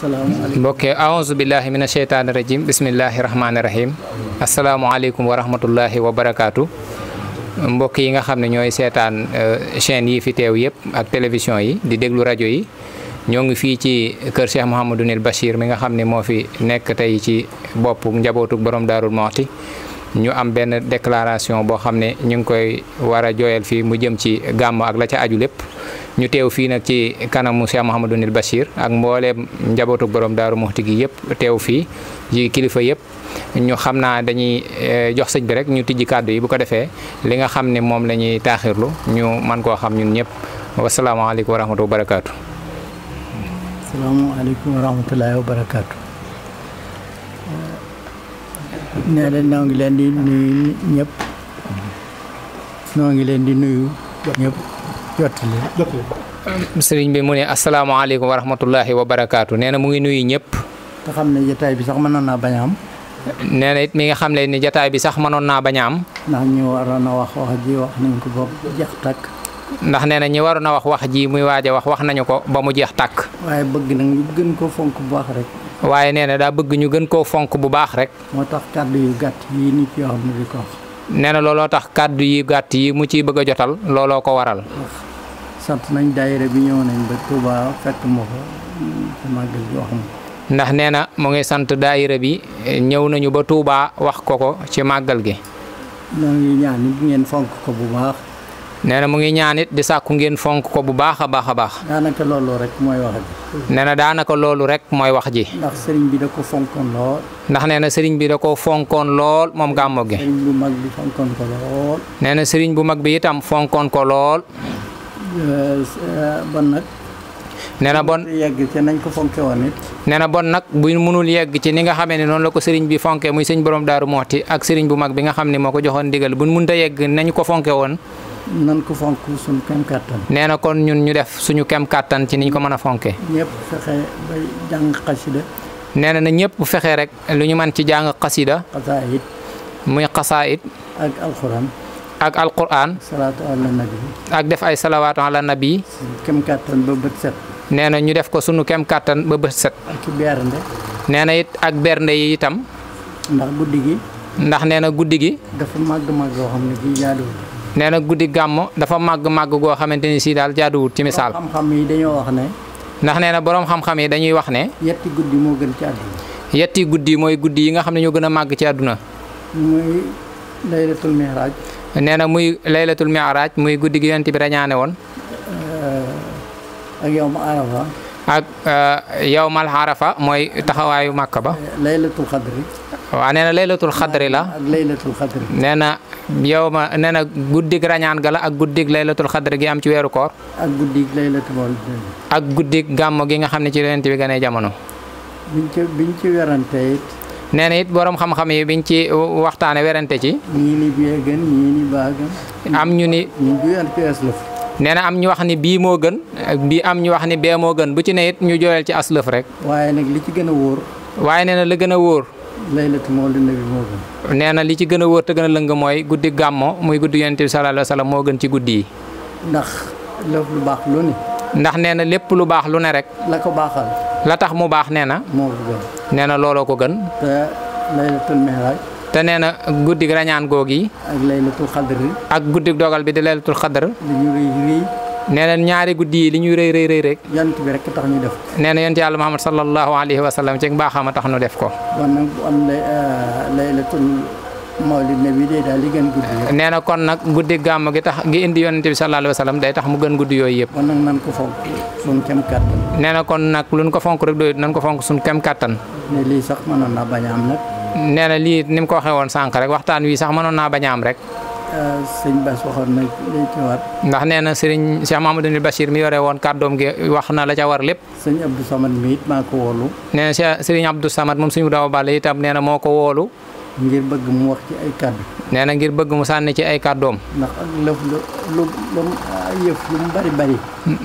mbokke aouzu billahi mina sheytaani rajim bismillahi rahmaani rahim asalaamaaleykum wa rahmatullahi wa barakaatu. mbokk yi nga xam ne ñooy seetaan chaîne yi fi teew yëpp ak télévision yi di déglu rajo yi ñoo ngi fii ci kër Cheikh Mouhamadoul Bachir mi nga xam ne moo fi nekk tey ci boppu njabootuk borom Daarul Muxti ñu am benn déclaration boo xam ne ñu ngi koy war a jooyal fii mu jëm ci gàmm ak la ca aju lépp ñu teew fii nag ci kanamu Cheikh Mouhamadoul Bachir ak mbooleem njabootuk borom Daaru Muxti gi yëpp teew fii ci kilifa yëpp ñu xam naa dañuy jox sëñ bi rek ñu tijji kàddu yi bu ko defee li nga xam ne moom la ñuy taaxirlu ñu man koo xam ñun ñëpp wasalaamaaleykum wa rahmatulah wa barakaatu. asalaamaaleykum wa rahmatullahi wa barakaatu. nee na noo ngi leen di nuyu ñëpp noo ngi leen di nuyu ñëpp jottali. sëriñ bi mu ne asalaamaaleykum wa rahmatullahi wa barakaatu nee na mu ngi nuyu ñëpp. te xam ne jotaay bi sax mënoon naa bañ a am. nee na it mi nga xam ne ni jotaay bi sax mënoon naa bañ a am. ndax ñu waroon a wax ji wax nañ ko ba jeex tàkk. ndax nee na ñi waroon a wax ji muy waaj a wax nañu ko ba mu jeex tàkk. waaye bëgg nag ñu gën koo fonk bu baax rek. waaye nee na daa bëgg ñu gën koo fonk bu baax rek. moo tax kàddu yu gàtt yi nit yoo xam ne di ko wax. nee na looloo tax kàddu yi gàtt yi mu ciy bëgg a jotal looloo ko waral. sant nañ daayira bi ñëw nañ ba Touba fekk ma ko ci màggal gi wax ma. ndax nee na mu ngi sant daayira bi ñëw nañu ba Touba wax ko ci màggal gi. ñoo ngi ñaan nit ngeen fonk ko bu baax. nee na mu ngi ñaan it di sàkku ngeen fonk ko bu baax a baax a baax. daanaka loolu rek mooy wax ji. nee na daanaka loolu rek mooy wax ji. ndax sëriñ bi da ko fonkoon lool. ndax nee na sëriñ bi da ko fonkoon lool moom gàmmu gi. sëriñ bu mag bi fonkoon ko lool. nee na sëriñ bu mag bi itam fonkoon ko lool. bon nag. nee na bon yegg ci nañ ko fonke woon it. nee na bon nag bu mënul yegg ci ni nga xamee ne noonu la ko sëriñ bi fonke muy sëñ borom Daaru Muxti ak sëriñ bu mag bi nga xam ne moo ko joxoon ndigal bu mënta yegg nañu ko fonke woon. nan ko fonk suñu kem kàttan. nee na kon ñun ñu def suñu kem kàttan ci niñ ko mën a fonke. ñëpp fexe ba jàng xasida. nee na ñëpp fexe rek lu ñu mën ci jàng xasida. xasaayit. muy xasaayit. ak alxuraan. ak alquran. salaatu ala nabi. ak def ay salawaatu ala nabi. kem kàttan ba bët set. nee na ñu def ko sunu kem kàttan ba bët set. ak bernde. nee na it ak bernde yi itam. ndax guddi gi. ndax nee na guddi gi. dafa màgg-màgg goo xam ne kii jaaduwul. nee na guddi gàmm dafa màgg-màgg goo xamante ni si daal jaaduwul ci misaal. xam-xam yi dañoo wax ne. ndax nee na boroom xam-xam yi dañuy wax ne. yetti guddi moo gën ci àdduna. yetti guddi mooy guddi yi nga xam ne ñoo gën a màgg ci àdduna. muy laylatul mi'raaj. nee na muy laylatul mi'raaj muy guddi gi yonent bi rañaane woon. ak yawma arafa. ak yawmal arafa mooy taxawaayu màkka ba. laylatul xadri. waaw nee na laylatul xadri la. ak laylatul xadri. nee na nee na guddig rañaan ga la ak guddig laylatul xadri gi am ci weeru koor. ak guddig laylatul mawlid. ak guddig gàmm gi nga xam ne ci yonent bi gënee jamono. biñ ci werante it. nee na it borom xam-xam yi biñ ci waxtaane werante ci. ñii ni bee gën ñii ni baa gën. am ñu ni. ñu juyante aslëf. nee na am ñu wax ni bii moo gën bii am ñu wax ni bee moo gën bu ci ne it ñu jooyal ci aslëf rek. waaye nag li ci gën a wóor. waaye nee na la gën a wóor. laylatul mawlid nabi moo gën. nee na li ci gën a wóor te gën a lëng mooy guddi gàmmo muy guddi yonent bi sallallahu alayhi wa sallam moo gën ci guddi yi. ndax lépp lu baax lu ne. ndax nee na lépp lu baax lu ne rek. la ko baaxal. la tax mu baax nee na. moo ko gën. nee na looloo ko gën. te laylatul mi'raaj. te nee na guddi rañaan goog yi. ak laylatul xadri. ak guddi dogal bi di laylatul xadr. li ñu rëy. nee na ñaari guddi yi li ñuy rëy rek. yonent bi rek tax ñu def. nee na yonent yàlla Muhammad sallallahu alayhi wa sallam ci mbaaxam a tax ñu def ko. kon nag bu am laylatul mawlid nabi day daal di gën guddi yi. nee na kon nag guddi gàmm gi tax gi indi yonent bi sallallahu alayhi wa sallam day tax mu gën guddi yooyu yëpp. kon nag nan ko fonk suñ kem kàttan. nee na kon nag luñ ko fonk rek doyut nan ko fonk suñ kem kàttan. ne lii sax mënoon naa bañ a am nag. nee na lii ni mu ko waxee woon sànq rek waxtaan wi sax mënoon naa bañ a am rek. sëñ Bass waxoon nag lay ci war. ndax nee na sëriñ Cheikh Mouhamadoul Bachir mi yore woon kàddoom gi wax na la ca war lépp. sëñ Abdou Samad mi it maa ko woolu. nee na sëriñ Abdou Samad moom suñu daaw bàlle itam nee na moo ko woolu. ngir bëgg mu wax ci ay kàddu. nee na ngir bëgg mu sànni ci ay kàddoom. ndax ak lëf lu yëf lu mu bari bari.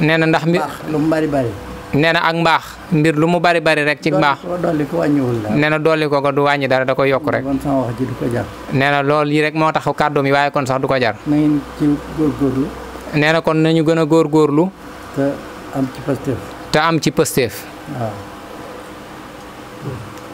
nee na ndax mbir lu mu bari bari. nee na ak mbaax mbir lu mu bari bari rek ci mbaax. dolli ko wàññiwul la. nee na dolli ko du wàññi dara da koy yokk rek. kon sama wax ji du ko jar. nee na loolu yi rek moo tax kàddoom yi waaye kon sax du ko jar. na ngeen ci góorgóorlu. nee na kon nañu gën a góorgóorlu. te am ci Pastef. te am ci Pastef. waaw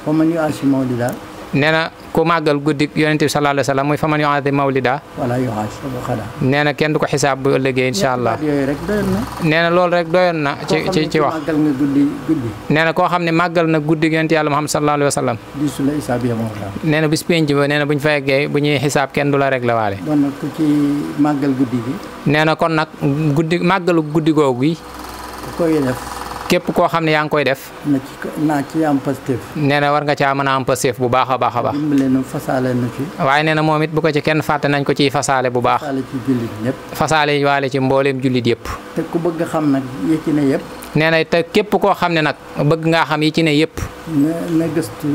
fa man yu'azzim mawlida nee na ku màggal guddi yonent bi sallallahu alayhi wa sallam muy fa man yu'azzim mawlida wala yuhaasabu xadaa. nee na kenn du ko xisaab bu ëllëgee incha allah. yooyu rek doyoon na. nee na loolu rek doyoon na ci wax. màggal nga guddi. nee na koo xam ne màggal na guddi yonent yàlla Muhammad sallallahu alayhi wa sallam. diisu la isaab ya moom la. nee na bis penc ba nee na bu ñu fa yeggee bu ñuy xisaab kenn du la rek la waale. bon nag ku ci màggal guddi gi. nee na kon nag màggalu guddi googu yi. ku koy def. képp koo xam ne yaa ngi koy def. naa ci am Pastef. nee na war nga caa mën a am Pastef bu baax a baax a baax. dimbale nu fasaale nu ci. waaye nee na moom it bu ko ci kenn fàtte nañ ko ciy fasaale bu baax. fasaale ci jullit ñëpp. fasaale waale ci mbooleem jullit yëpp. te ku bëgg xam nag yi ci ne yëpp. nee na te képp koo xam ne nag bëgg ngaa xam yi ci ne yëpp. na gëstu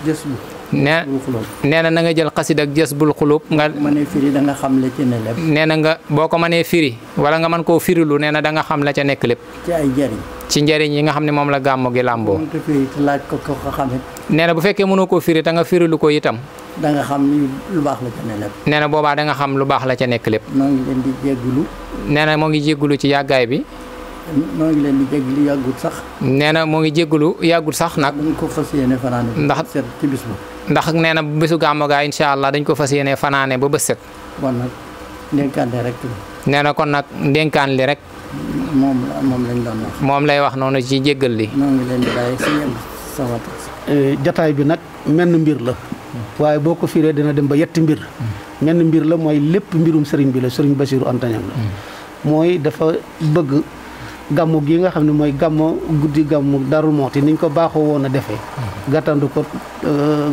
gës bu. nee na nga jël xasid ak jës bul xulub nga. mënee firi da nga xam la ci ne lépp. nee na nga boo ko mënee firi wala nga mën koo firilu nee na da nga xam la ca nekk lépp. ci ay njëriñ. ci njëriñ yi nga xam ne moom la gàmmu gi làmboo. mënut a firi te laaj ko xamit. nee na bu fekkee mënoo koo firi te nga firilu ko itam. da nga xam ni lu baax la ca ne lépp. nee na boobaa da nga xam lu baax la ca nekk lépp. noo ngi leen di jéggulu. nee na moo ngi jéggulu ci yàggaay bi. noo ngi leen di jéggulu yàggut sax. nee na moo ngi jéggulu yàggut sax nag. dañ ko fas yéene fanaane. ndax set ci bis ba. ndax nee na bisu gàmmu gaa incha allah dañ ko fas yéene fanaane ba bës set. bon nag ndénkaan rek. nee na kon nag ndénkaan li rek. moom lañ doon wax. moom lay wax noonu ci jéggal li. noo ngi leen di bàyyi si yéen sama jataay bi nag menn mbir la. waaye boo ko firee dina dem ba yetti mbir. menn mbir la mooy lépp mbirum sëriñ bi la sëriñ Bassirou Anta Niang la. mooy dafa bëgg gàmmu gi nga xam ne mooy guddi gàmmu Darou Mouhty niñ ko baaxoo woon a defee. gàttandu ko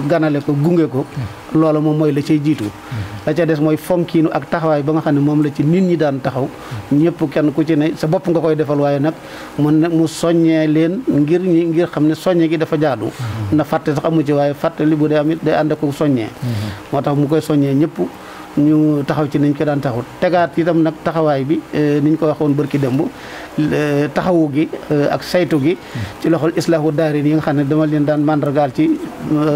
ganale ko gunge ko. loola moom mooy la cay jiitu. la ca des mooy fonkiinu ak taxawaay ba nga xam ne moom la ci nit ñi daan taxaw. ñëpp kenn ku ci ne sa bopp nga koy defal waaye nag mu soññee leen ngir xam ne soññe gi dafa jaadu. na fàtte sax amu ci waaye fàtte li bu dee amit day ànd ak soññee. moo tax mu koy soññee ñëpp. ñu taxaw ci niñ ko daan taxaw tegaat itam nag taxawaay bi niñ ko waxoon bërki démb taxawu gi ak saytu gi ci loxol islaahu daarin yi nga xam ne dama leen daan mandargaal ci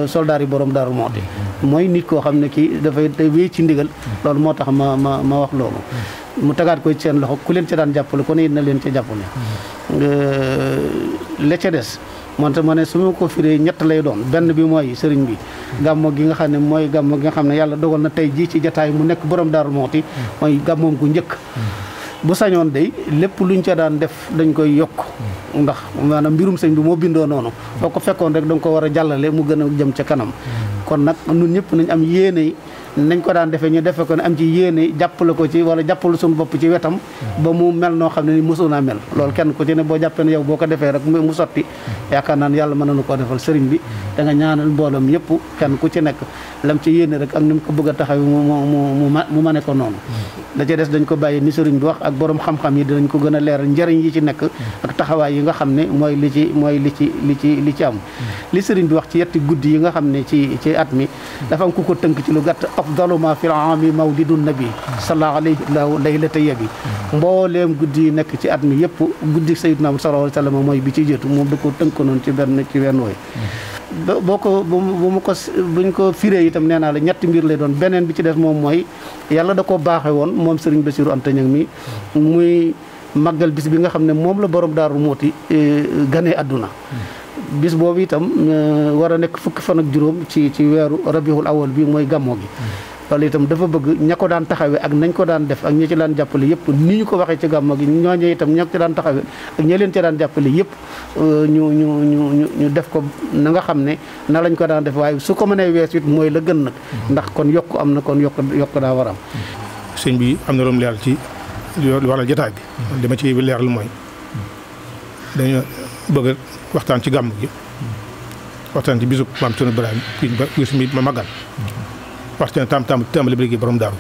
soldaar yi borom Darou Mouhty mooy nit koo xam ne kii dafay wéy ci ndigal loolu moo tax ma wax loolu mu tegaat ko ci seen loxo ku leen ca daan jàppale ku ne it na leen ca jàppale la ca des moonte ma ne su ma ko firee ñett lay doon benn bi mooy sëriñ bi gàmmo gi nga xam ne mooy gàmmo gi nga xam ne yàlla dogal na tey jii ci jataay mu nekk borom Darou Mouhty mooy gàmmoom gu njëkk bu sañoon day lépp luñ ca daan def dañ koy yokk ndax maanaam mbirum sëñ bi moo bindoo noonu boo ko fekkoon rek da nga ko war a jàllale mu gën a jëm ca kanam kon nag ñun ñëpp nañ am yéene nañ ko daan defee ñu defe ko ne am ci yéene jàppale ko ci wala jàppale suñu bopp ci wetam ba mu mel noo xam ne ni mosu naa mel loolu kenn ku ci ne boo jàppee ne yow boo ko defee rek mu sotti yaakaar naan yàlla mën nañu koo defal sëriñ bi da nga ñaanal mbooloom yëpp kenn ku ci nekk lam ci yéene rek ak ni mu ko bëgg a taxaw mu mane ko noonu da ca des dañ ko bàyyi ni sëriñ bi wax ak borom xam-xam yi dinañ ko gën a leeral njëriñ yi ci nekk ak taxawaay yi nga xam ne mooy li ci am li sëriñ bi wax ci yetti guddi yi nga xam ne ci at mi dafa am ku ko tënk ci lu gàtt afdalu ma fil aami mawlidun nabi sallallahu alayhi laylata yabi mbooleem guddi yi nekk ci at mi yëpp guddi sayyidina sallallahu alayhi wa sallam mooy bi ci jiitu moom da ko tënk noonu ci wenn wooy buñ ko firee itam nee naa la ñetti mbir lay doon beneen bi ci des moom mooy yàlla da ko baaxe woon moom Serigne Bassirou Anta Niang mi muy màggal bis bi nga xam ne moom la borom Darou Mouhty ganee àdduna bis boobu itam war a nekk fukki fan ak juróom ci weeru rabiul awal bi mooy gàmmoo gi loolu itam dafa bëgg ña ko daan taxawee ak nañ ko daan def ak ñi ci daan jàppale yëpp ni ñu ko waxee ci gàmmoo gi ñooñu itam ña ci daan taxawee ak ñi leen ci daan jàppale yëpp ñu def ko na nga xam ne na lañ ko daan def waaye su ko mënee wees it mooy la gën nag ndax kon yokk am na kon yokk daa war am. sëñ bi am na lu mu leeral ci lu waral jotaay bi dama ci leeral mooy dañu bëgg waxtaan ci gàmm gi waxtaan ci bisub maam Cerno Ibrahima bis mi ma màggal waxtaan tàmbali bi borom daaru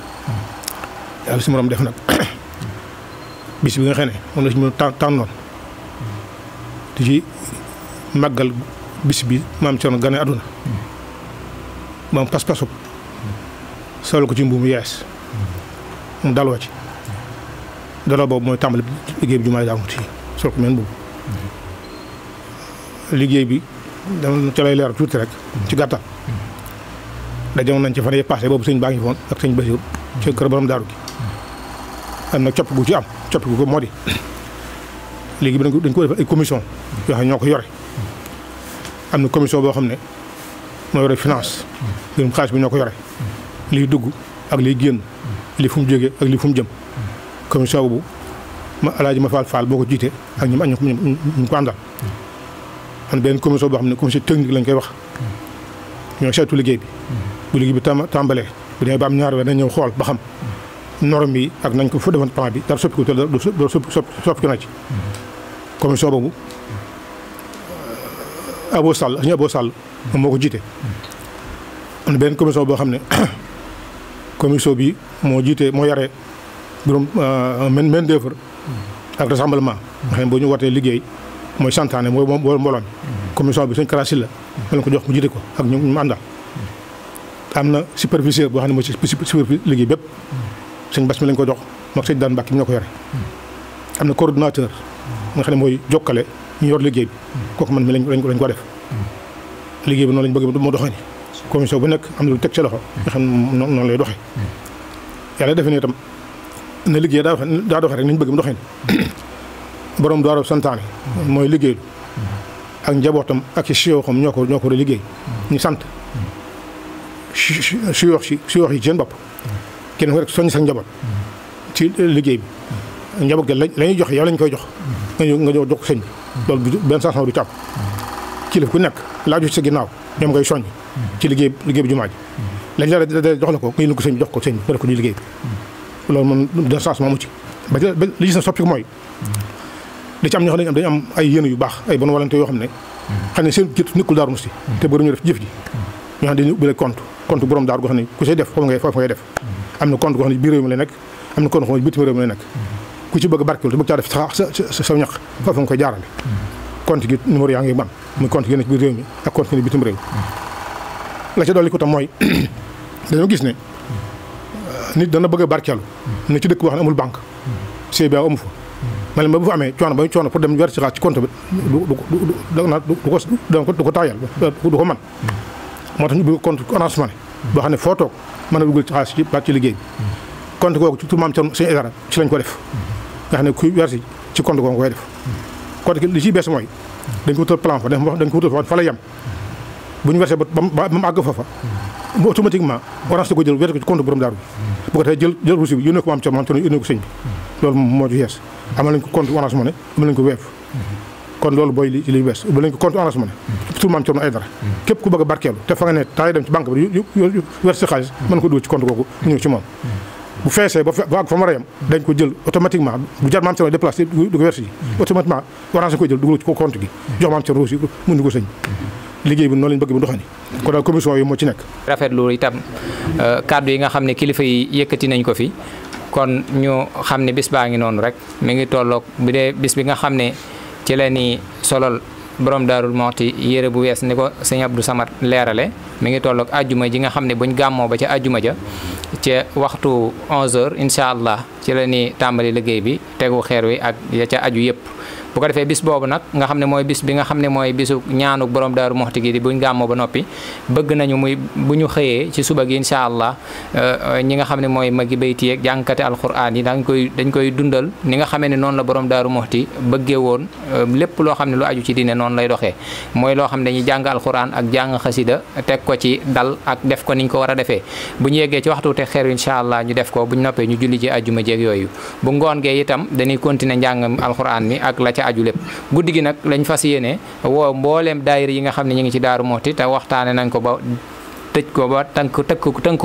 yàlla si morom def nag bis bi nga xam ne moom la si mën tànnoon di ci màggal bis bi maam Cerno gane àdduna moom pas-pasu solo ko ci mbuumu yees mu daloo ci daloo boobu mooy tàmbali liggéey bi jumaay Daaru Muxti sol ko meen boobu liggéey bi dama ca lay leeral tuuti rek ci gàttal dajoon nañ ci fan yii passé boobu sëñ baa ngi foon ak sëñ Bassirou ci kër borom daaru gi am na copp gu ci am copp gu ko moo di léegi bi dañ ko defal ay commission yoo xam ne ñoo ko yore am na commission boo xam ne moo yore finance mbirum xaalis bi ñoo ko yore liy dugg ak liy génn li fu mu jógee ak li fu mu jëm commission boobu alaaji ma faal boo ko jiite ak ñu ko àndal am na benn commission boo xam ne commission technique lañ koy wax ñoo saytu liggéey bi bu liggéey bi tàmbalee bu demee ba am ñaar weer dañ ñëw xool ba xam norme yi ak nañ ko fa defoon plan bi dara soppiku te dara soppiku na ci commission boobu Abo Sall moom moo ko jiite am na benn commission boo xam ne commission bi moo jiite moo yare juróom main d'œuvre ak rassemblement nga xam ne boo ñu wootee liggéey mooy santaane mooy mbooloo mi commission bi suñ karasi la ma leen ko jox mu jiite ko ak ñu àndal am na superviseur boo xam ne mooy superviseur liggéey bépp sëñ Bass mi lañ ko jox moom sëñ Daan Mbàkke mi ñoo ko yore am na coordonnateur nga xam ne mooy jokkale ñu yor liggéey bi kooku man mi lañ ko def liggéey bi noonu lañ bëgg moo doxee ni commission bu nekk am na lu teg ci loxo nga xam ne noonu lay doxee yàlla defe ne itam na liggéey daa doxee rek nañ bëgg mu doxee ni borom daaru santaane mooy liggéeylu ak njabootam ak ci siyooxam ñoo ko war a liggéey ñu sant siyoox yi seen bopp kenn ko rek soññ sax njaboot ci liggéey bi njaboot gi la ñuy joxe yow lañ koy jox nga jox ko sëñ bi loolu benn changement du ci am kilifa ku nekk laaju ci sa ginnaaw ñoom ngay soññ ci liggéey bi jumaa ji lañ la jox la ko nga yëngu ko sëñ bi jox ko sëñ bi nga def ko ci liggéey bi loolu moom benn changement mu ci ba li gis na soppi ko mooy da ci am ñoo xam ne dañu am ay yéene yu baax ay bonne volonté yoo xam ne xam ne seen jët nekkul Daaru Musti te bëgg ñu def jëf ji ñoo xam ne dañuy ubbi compte borom daaru goo xam ne ku say def foofu ngay def am na compte goo xam ne biir réew mi lay nekk am na compte goo xam ne bitim réew mi lay nekk ku ci bëgg barkeel te bëgg caa def sa ñaq foofu nga koy jaarale compte gi numéro yaa ngi man muy compte gi nekk biir réew mi ak compte gi bitim réew la ca dolli ko tam mooy dañoo gis ne nit dana bëgg a barkeelu ne ci dëkk boo xam ne amul banque CBA amu fa ma leen ba bu fa amee coono pour dem weer ci xaalis ci compte bi du ko taayal du ko man moo tax ñu bëgg compte Orange Money boo xam ne foo toog mën a dugal ci xaalis ci liggéey bi compte googu ci tur maam Cerno Sëñ Aidara ci lañ ko def nga xam ne kuy wersi ci compte googu koy def compte li ciy bees mooy dañ ko wutal plan fa dañ ko wutal fa la yem bu ñu versé ba mu àgg foofa mu automatiquement Orange da ko jël wér ko ci compte borom daaru bi bu ko defee jël reçu bi yónnee ko maam Cerno yónnee ko sëñ bi loolu moo ci yees amal nañ ko compte Orange Money amal nañ ko Wave kon loolu booy li bees ba lañ ko compte Orange Money tur maam Cerno Aidara képp ku bëgg a barkeelu te fa nga ne taay dem ci banque bi yu verser xaalis mën ko dugal ci compte googu ñëw ci moom bu feesee ba àgg fa mu war a yem dañ ko jël automatiquement bu jar maam Cerno déplacé du ko verser ji automatiquement Orange koy jël dugal ci compte gi jox maam Cerno aussi mun di ko sëñ liggéey bi noonu lañ bëgg mu doxani kon daal commission yi moo ci nekk rafetlu itam kàddu yi nga xam ne kilifa yi yëkkati nañ ko fi kon ñu xam ne bis baa ngi noonu rek mi ngi tolloog bu dee bis bi nga xam ne ci la ni solol borom Daarul Muxti yére bu wees ni ko sëñ Abdou Samad leerale mi ngi tolloog ajjuma ji nga xam ne buñ gàmmoo ba ca ajjuma ja ca waxtu 11h incha allah ci la ni tàmbali liggéey bi tegu xeer wi ak ya ca aju yëpp bu ko defee bis boobu nag nga xam ne mooy bis bi nga xam ne mooy bisu ñaanu borom Daaru Muxti gi di buñ gàmmoo ba noppi bëgg nañu muy bu ñu xëyee ci suba gi incha allah ñi nga xam ne mooy magi bayti yeeg jàngkate alquran yi dañ koy dundal ni nga xamee ne noonu la borom Daaru Muxti bëggee woon lépp loo xam ne lu aju ci diine noonu lay doxee mooy loo xam ne dañuy jàng alquran ak jàng xasida teg ko ci dal ak def ko niñ ko war a defee bu ñu yeggee ci waxtu te xeer incha allah ñu def ko bu ñu noppee ñu julli ci ajjuma jeeg yooyu bu ngoon gee itam dañuy continuer njàng alquran mi ak la ca aju lépp guddi gi nag lañ fas yéene woo mbooleem daayira yi nga xam ne ñu ngi ci Daaru Muxti te waxtaane nañ ko ba tëj ko ba tënk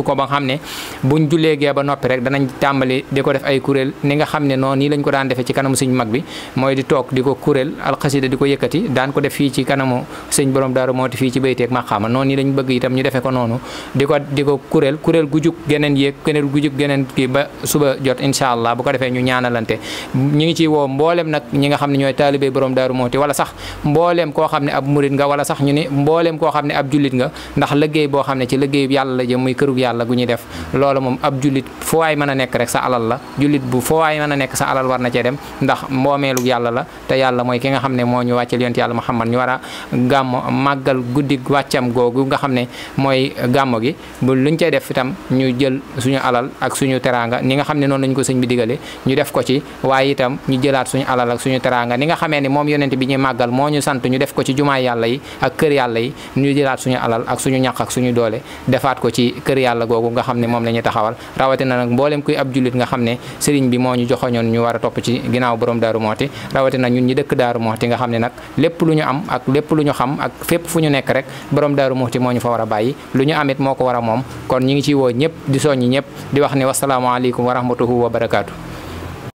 ko ba nga xam ne buñ jullee gee ba noppi rek danañ tàmbali di ko def ay kuréel ni nga xam ne noonu nii lañ ko daan defee ci kanamu sëñ mag bi mooy di toog di ko kuréel alxasida di ko yëkkati daan ko def fii ci kanamu sëñ borom Daaru Muxti fii ci bayteeg maqaama noonu nii lañ bëgg itam ñu defee ko noonu di ko kuréel gu jug geneen yéeg kuréel gu jug geneen kii ba suba jot incha allah bu ko defee ñu ñaanalante ñi ngi ci woo mboolem nag ñi nga xam ne ñooy taalibé borom Daaru Muxti wala sax mboolem koo xam ne ab murit nga wala sax ñu ni mboolem koo xam ne ab jullit nga ndax liggéey boo xam ne ne ci liggéeyu yàlla la jëm muy kërug yàlla gu ñuy def loolu moom ab jullit foo waay mën a nekk rek sa alal la jullit bu foo waay mën a nekk sa alal war na cee dem ndax mboomeelug yàlla la te yàlla mooy ki nga xam ne moo ñu wàccel yonent yàlla Muhammad ñu war a gàmmo màggal guddi wàccam googu nga xam ne mooy gàmmo gi bu luñ cay def itam ñu jël suñu alal ak suñu teraanga ni nga xam ne noonu lañu ko sëñ bi digale ñu def ko ci waaye itam ñu jëlaat suñu alal ak suñu teraanga ni nga xamee ni moom yonent bi ñuy màggal moo ñu sant ñu def ko ci jumaay yàlla yi ak kër yàlla yi ñu jëlaat suñu alal ak suñu ñaq ak suñu doole defaat ko ci kër yàlla googu nga xam ne moom la ñuy taxawal rawatina nag mboolem kuy ab jullit nga xam ne sëriñ bi moo ñu joxoñoon ñu war a topp ci ginnaaw borom Daaru Muxti rawatina ñun ñi dëkk Daaru Muxti nga xam ne nag lépp lu ñu am ak lépp lu ñu xam ak fépp fu ñu nekk rek borom Daaru Muxti moo ñu fa war a bàyyi lu ñu amit moo ko war a moom kon ñi ngi ciy woo ñëpp di soññi ñëpp di wax ne wasalaamaaleykum wa rahmatuhu wa barakaatu